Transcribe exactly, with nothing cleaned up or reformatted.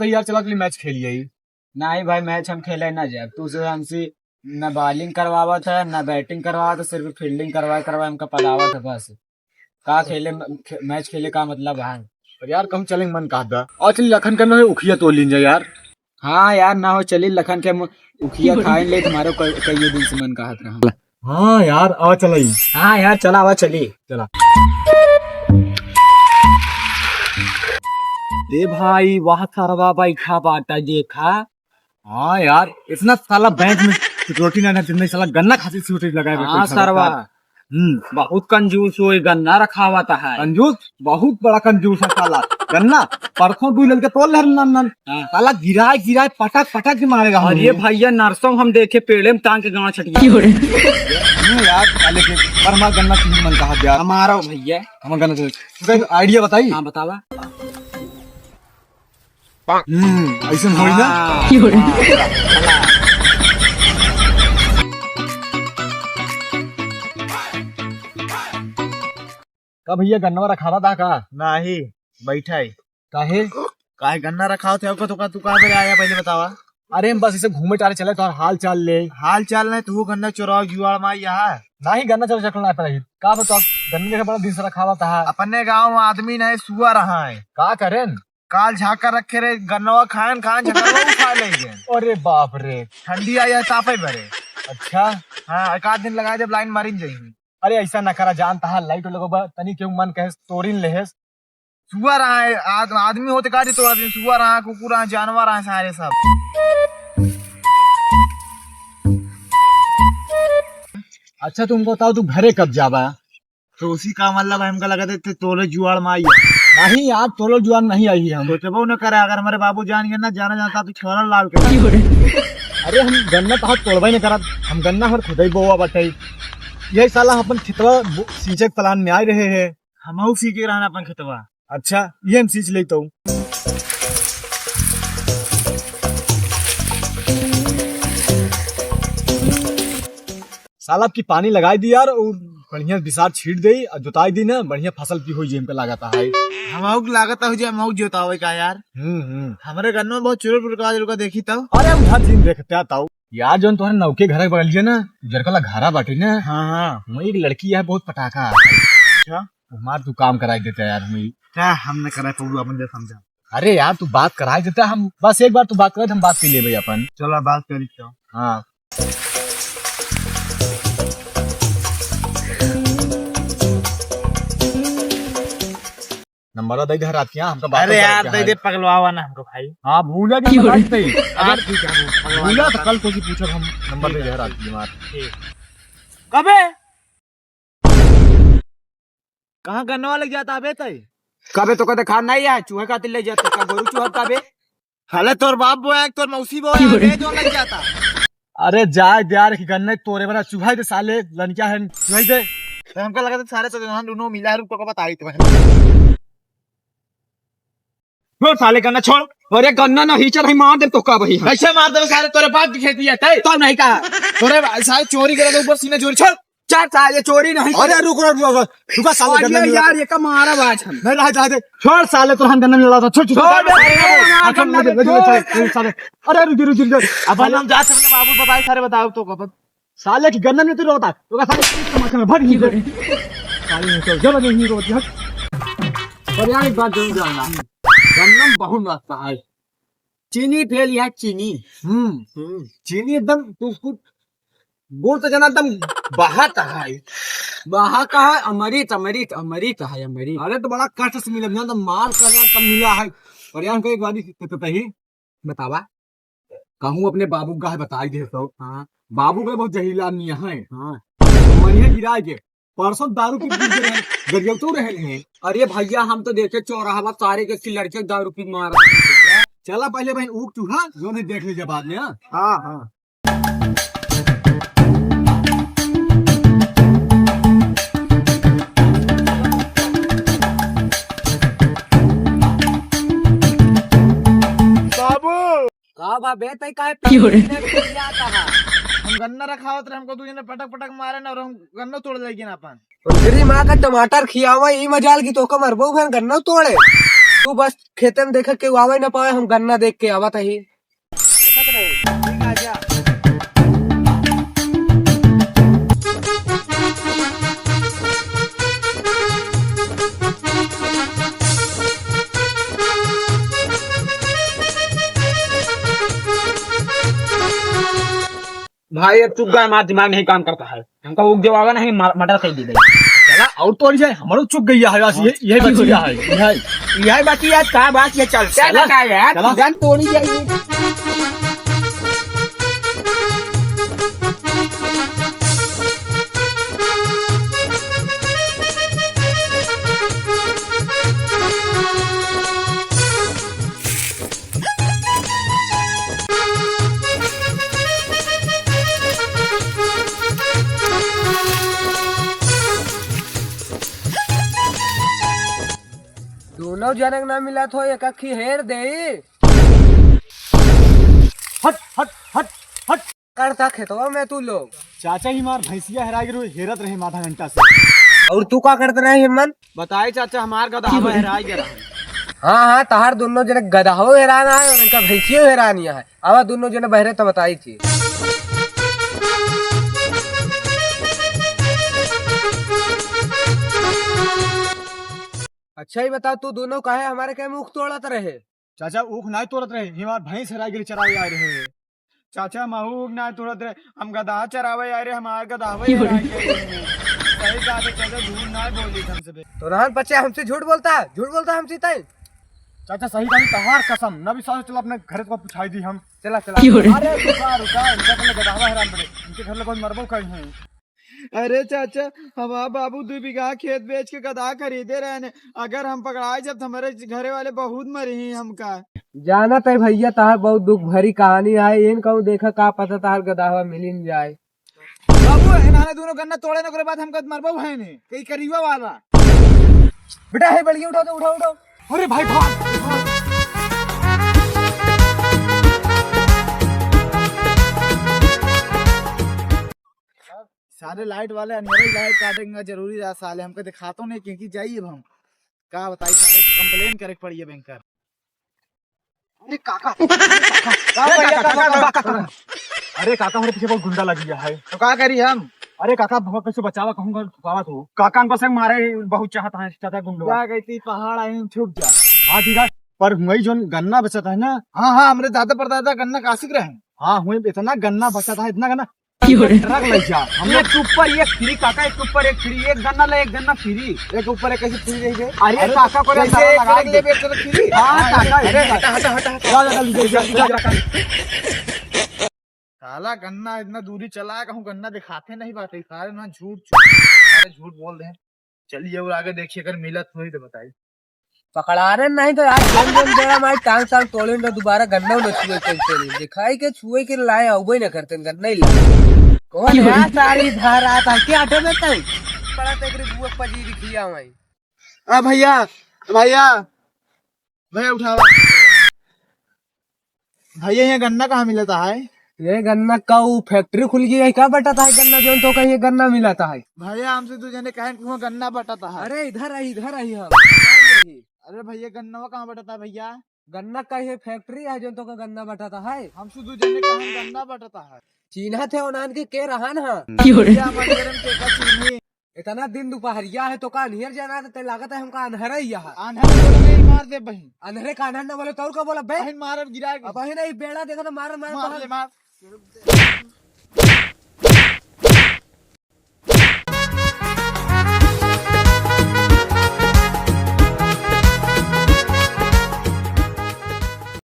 तो यार चला चली मैच खेलिए ही। नहीं भाई, मैच हम खेले ना जाए, तू जो हमसे न बॉलिंग करवावत है, न बैटिंग करवावत है, सिर्फ फील्डिंग करवाए करवाए हमका पलावत है बस। का खेले म-, खे-, मैच खेले का मतलब है? पर यार कहूँ चले मन कहत बा। और चली लखन के ना उखिया तोड़ लीन जाए यार। हाँ यार, ना हो चली लखन के हम उखिया खाए ले तुम्हारे कई, कई दिन से मन कहत रहा। हाँ यार, आवा चलाई। हाँ यार, चला, आवा चली। चला। दे भाई, वाह सरवा बैठा बाटा, देखा। हाँ यार, इतना साला बैंक में सिक्योरिटी ना, जितना साला गन्ना खातिर सिक्योरिटी लगाए बैठा हाँ सरवा। हम्म। बहुत कंजूस हो, ये गन्ना रखावत है। कंजूस? बहुत बड़ा कंजूस है साला। गन्ना परसों दुई लड़के तोड़ ले नन नन। हाँ। साला गिराए गिराए पटक पटक के मारेगा अरे हमने। भैया, नरसों हम देखे पेड़े में टांग के गाँव छटिया। क्यों रे? हम्म यार, साले के पर हमारा गन्ना किन मन कहा यार। हमारा भैया। हमारा गन्ना चाहिए। तो आइडिया बताई। हाँ, बतावा। हम्म, ऐसे होई ना? हाँ। का भैया गन्नवा रखावा था का? नाही, बैठा है। काहे? काहे गन्ना रखावत है? ओका तो का, तू कहाँ पे आया पहले बतावा? अरे हम बस इसे घूमे टारे चले, तोहर हाल चाल ले। हाल चाल नहीं, तू गन्ना चोराव जुआड़ माई यहाँ। नाही गन्ना चोरा चकल ना पड़ा। का बताओ, गन्ने के बड़ा दिन से रखावा था। अपने गाँव में आदमी नहीं, सुअर है। का करें? काल झाका रखे रे, गन्नवा खान खान झकरवा उठा ले गए। अरे बाप रे। ठंडी आई है, तापे बरे। अच्छा। हाँ, एक आध दिन लगा दे, लाइन मारिन जाई। अरे ऐसा न करा, जानता है लाइट लगोबा, तनी केहू मन कहे तोरिन लेहेस। सुअर आए, आद-, आदमी होते का जी तोड़ा दिन, सुअर आए, कुकुर आए, जानवर आए, सारे सब। अच्छा तुमको बताओ, तू घरे कब जाबा? तो उसी का मतलब है, हमका लगा देते तोले जुआड़ में आई है। नहीं यार, तोले जुआड़ नहीं आई हम। सोचबो न करे, अगर हमारे बाबू जान गए ना, जाना जाता तो छोरा लाल के। अरे हम गन्ना तो हाथ तोड़बे नहीं करत, हम गन्ना हर खुदे बोआ बटे। यही साला अपन खेतवा बो-, सींचे के प्लान में आए रहे हैं। हमहू सींचे रहना अपन खेतवा। अच्छा, ये हम सींच लेता हूँ। साला अब की पानी लगाई दी यार, और बढ़िया बिसार छीट दे और जोताई दी ना, बढ़िया फसल भी होई जे हमका लागत है। हमहू के लागत हो जे हमहू जोतावे का यार। हम्म, हम्म। हमरे गन्ना में बहुत चुरुर पुरुर का देखी तो। अरे हम हर दिन देखते आता हूँ। यार जौन तोहरे नौके घर के बगलिया ना, उजरका ला घरा बाटे ना। हाँ, हाँ। वहीं एक लड़की है बहुत पटाखा। अच्छा। हमार तू काम कराई देता यार हमें। क्या हमने कराई पौलू अपन दे समझा। अरे यार तू बात कराई देता, हम बस एक बार तू बात करे हम बात कर लेबे अपन। चला बात करी तो। हाँ। नंबर दे दे रात के, हाँ, हमका बात अरे करे यार, के दे है। दे पगलवावा ना हमको भाई। हाँ, भूला के क्यों? बात नहीं। हाँ, ठीक है, हम पगलवा भूला तो कल तो की पूछब हम, नंबर दे दे रात के मार। ठीक। कबे? कहाँ गन्नवा लग जाता अबे तई? कबे तो कदे खान नहीं है, चूहे खातिर ले जाता, का गोरू चूहा का बे? हले तोर बाप बोया, तोर मौसी बोया, बे जो लग जाता। अरे जाए दे यार, कि गन्ने तोरे बना चुहाई दे साले, लनकिया है, चुहाई दे। तो हमका लगा था सारे तो जनान दोनों मिला है, रुक तो को बताई तुम्हें। छोड़ साले गन्ना छोड़। अरे गन्ना ना हीचर है, मार दे तो का भाई। कैसे मार दे साले, तोरे बाप की खेती है, तय? तो नहीं कहा। तोरे बा-, साले चोरी करे तो ऊपर सीने चोरी, छोड़। चार साल ये चोरी नहीं। अरे रुक, रुक, रुक, रुक। रुका साले, और गन्ना ये नहीं यार, ये का मारा बाज हम। नहीं, रह, रह दे। छोड़ साले, तो हम गन्ना नहीं लाता। छोड़, छोड़, छोड़, साले, साले, साले, साले, छोड़, साले, साले। अरे रुक, रुक, रुक, रुक। अब साले हम जाते अपने बाबू बताए, सारे बताओ तो कब। साले की गन्ना नहीं तू रोता। तो का साले, माथा में भर नहीं दे। साले नहीं तो जब नहीं रोती, हट। पर यार एक बात जरूर जानना। गन्ना बहुत मस्त है। चीनी फेल या चीनी। हम्म। हम्म। चीनी एकदम तू उसको बोल तो जाना एकदम बहा का है। बहा का है, अमृत, अमृत, अमृत है, अमृत। अरे तो बड़ा कष्ट से मिला, यहाँ तो मार कर रहा, तब मिला है। और यहाँ को एक बात ही तो, तो, तो ही बतावा, कहूँ अपने बाबू का है, बताई दे तो। हाँ। बाबू का बहुत जहीला आदमी है। हाँ। मनिया गिरा के परसों दारू पी के गिर गए, गरियौतो रहे हैं। अरे भैया, हम तो देखे चौराहा सारे के लड़के दारू पी मार रहे हैं। चला पहले बहन ऊख चूहा, जो नहीं देख लीजिए बाद में, हाँ? हाँ, हाँ। बाबू। का बा बे, तै काहे क्यों रे? पीने के लिए आता है? हम गन्ना रखावत रहे, हमको दू जने पटक पटक मारे ना, और हम गन्ना तोड़ लेगी ना अपन। तेरी माँ का टमाटर खियावा, ई मजाल की तोका मरबो, फिर गन्ना तोड़े। तू बस खेते में देखा, केहू आवे ना पावे, हम गन्ना देख के आवत ही। भाई, अब चुप गा, हमारा दिमाग नहीं काम करता है। हमका उग देवागा नहीं, म-, मर्डर कर दी गई। चला, और तोड़ी जाए, हमरो चुक गई है, बस ये, यही बची है। यही, यही बची है, का बात ये चल, चल, चला, का यार, चला। गन तोड़ी जाएगी। दोनों जनक ना मिला थो, एक अखी हेर दे। हट, हट, हट, हट। करता खेतवा में तू लोग। चाचा ही मार भैंसिया हेराइ गई, हेरत रहे आधा घंटा से। और तू का करत रहे हिम्मन? बताए चाचा, हमार गदहवा हेराइ गया रहा। हाँ, हाँ, तहार दोनों जने गदहवो हेराना है और इनका भैंसियो हेरानी है। आवा दोनों जने बहरे तो बताई थी। अच्छा ही बता, तू दोनों काहे हमारे के मुख तोड़त रहे? चाचा, ऊख नाय तोड़त रहे, हमार भैंस हेराइ गई, चरावे आए रहे। चाचा, महू ऊख नाय तोड़त रहे, हम गदहा चरावे आए रहे, हमार गदहवा हेराइ गए। सही बात है चाचा, झूठ नाय बोली हमसे बे। तो रहन बच्चे हमसे झूठ बोलता है, झूठ बोलता है हमसे तय। चाचा, सही बात है, तहार कसम, न विश्वास, चला अपने घरे तो पुछाई दी हम। चला, चला। अरे रुका, रुका, इनका पहले गदहवा हेरान पड़े, इनके घर ले कोई मरबो कहीं है। अरे चाचा, हमार बाबू दू बीघा खेत बेच के गदहा खरीदे रहने। अगर हम पकड़ाए जब तो हमरे घरे वाले बहुत मरी ही हमका। जानत है भैया, तहार बहुत दुख भरी कहानी है। इन कहूँ देखा का पता तहार गदहवा मिलिन जाए। बाबू, इन्हाने दोनों गन्ना तोड़े न, ओकरे बाद हमका मरबो है ने, कई करीबा वाला। बेटा, है बड़िया, उठा दो, उठाओ, उठाओ। अरे भाई, भाग, भाग। सारे लाइट वाले अंधेरे लाइट काटेंगे, जरूरी रहा साले, हमको दिखातो नहीं, क्योंकि जाइए अब हम। का बताई साले, कंप्लेन करे के पड़ी है बैंकर। अरे काका, का ए भैया, काका, काका, काका, काका। अरे काका, हमारे पीछे बहुत गुंडा लगी है। तो का करी हम? अरे काका, हमका कैसे बचावा, कहूँगा छुपावा तू। काका, हमको से मारे बहुत चाहता है, चाहता है गुंडवा। जा गई थी पहाड़ आई, छुप जा। हाँ ठीक है, पर हुई जोन गन्ना बेचत है ना। हाँ, हाँ, हमरे दादा परदादा गन्ना कासिक रहे। हाँ, हुई इतना गन्ना बेचत है, इतना गन्ना। ट्रक ले जा। हम लोग एक ऊपर एक फ्री काका, एक ऊपर एक फ्री, एक गन्ना ले, एक गन्ना फ्री। एक ऊपर एक कैसे फ्री रही बे? अरे अरे काका को कैसे सारा एक लगा ट्रक दे। ले बे, एक ट्रक फ्री? हाँ, काका, अरे हटा, हटा, हटा, हटा। जा, जा, जा, जा, जा, जा, जा। साला गन्ना इतना दूरी चला, कहूँ गन्ना दिखाते नहीं बाटे, सारे ना झूठ, झूठ, सारे झूठ बोल रहे हैं। चलिए और आगे देखिए, अगर मिलत हुई तो बताई। पकड़ा रहे नहीं तो यार, जोन जोन बेड़ा मारी टांग टांग तोड़े ना, दोबारा गन्ना न छुए के चली। दिखाई के छुए के लाए, अउबे न करते, गन्ना ही लाए। कौन है यार, सारी धार आता है, क्या हटे में तई? बड़ा तेरे बुआ पजी दिखिया वहीं। आ भैया, भैया, भैया उठावा। भैया, यहाँ गन्ना कहाँ मिलता है? ये गन्ना का वो फैक्ट्री खुल गई है, क्या बटाता है गन्ना, जोन तो कहीं ये गन्ना मिलाता है? भैया, हमसे दू जने कहें कि वहाँ गन्ना बटाता है। अरे, इधर आई, इधर आई हम। अरे भैया, गन्ना कहाँ बटाता है भैया? गन्ना का ये फैक्ट्री है, जोन तो का गन्ना बटाता है। हमसे दू जने कहें गन्ना बटाता है। चीन्हा थे उन्हान के, के रहन हा? भैया, हमारे घर में के का चीन्ही? इतना दिन दुपहरिया है तो का अन्हियर जना, ते लागत है हमका अन्हरा ही है। अन्हरा बोल के ही मार दे बहिन। अन्हरे का अन्हर न बोले तो और का बोला बे? बहिन मारब गिरा के। अब बहिन ही बेड़ा देखा तो मार, मार, मार मार। ले, मार।